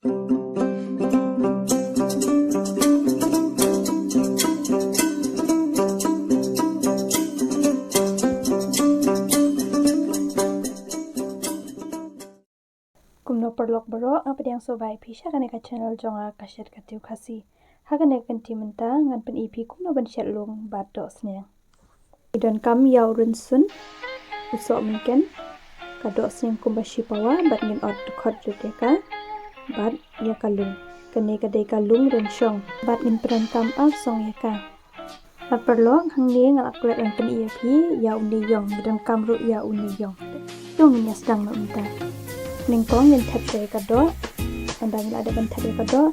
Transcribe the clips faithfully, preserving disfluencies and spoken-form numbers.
Kumno paralok baroh, nga pdiang sngewbha ïa phi sha kane ka channel jong nga, Ka Shet Ka Tiew Khasi. Ha kane ka kynti mynta ngan pyni ïa phi kumno ban shet lung bad doh sniang. Ngi donkam ïa u rynsun, u sohmynken, ka doh sniang kumba shi pawa bad ngin ot dkhot rit ïa ka bad ïa ka lung. Kane ka dei ka lung rynshong bad ngin pyndonkam ar song ïa ka. Bad paralok, hangne nga la klet ban pyni ïa phi ïa une ïong, ngi donkam ruh ïa une ïong. To ngin ïa sdang noh mynta. Nyngkong ngin thep sa ïa ka doh. Ynda ngi la dep ban thep ïa ka doh,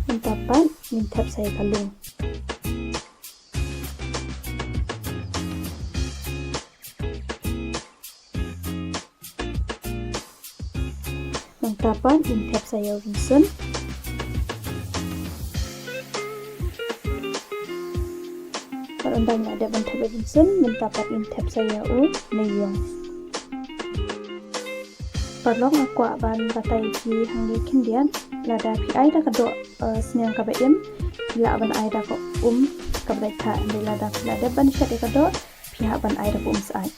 mynta pat ngin thep sa ïa ka lung. Mynta pat ngin thep sa ïa u rynsun. Bad ynda ngi la dep ban thep ïa u rynsun, mynta pat ngin thep sa ïa une ïong. Paralok, nga kwah ban batai ïa phi hangne khyndiat, lada phi ai da ka doh, eh, sniang kaba im, phi lah ban ai da ka um kaba dait thah, hynrei lada phi la dep ban shet ïa ka doh, phi hap ban ai da ka um syaid.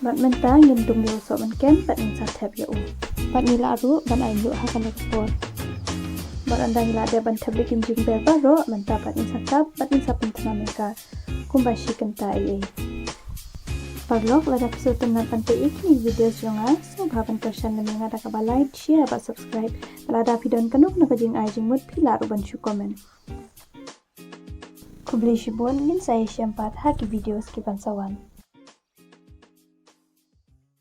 Bad mynta ngin dung ïa u sohmynken bad ngin sa thep ïa u. Bad ngi lah ruh ban ai ñiuh ha kane ka por. Bad ynda ngi la dep ban thep da ki jingbeh baroh, mynta pat ngin sa kap bad ngin sa pynthnam ïa ka kumba shi kynta ei ei. Paralok, lada phi sngewtynnat ban peit ïa kine ki videos jong nga, sngewbha ban kyrshan lem ïa nga da kaba like, share bad subscribe. Lada phi don kano kano ka jingai jingmut, phi lah ruh ban shu comment. Khublei shibun, ngin sa ïashem pat ha ki videos ki ban sa wan.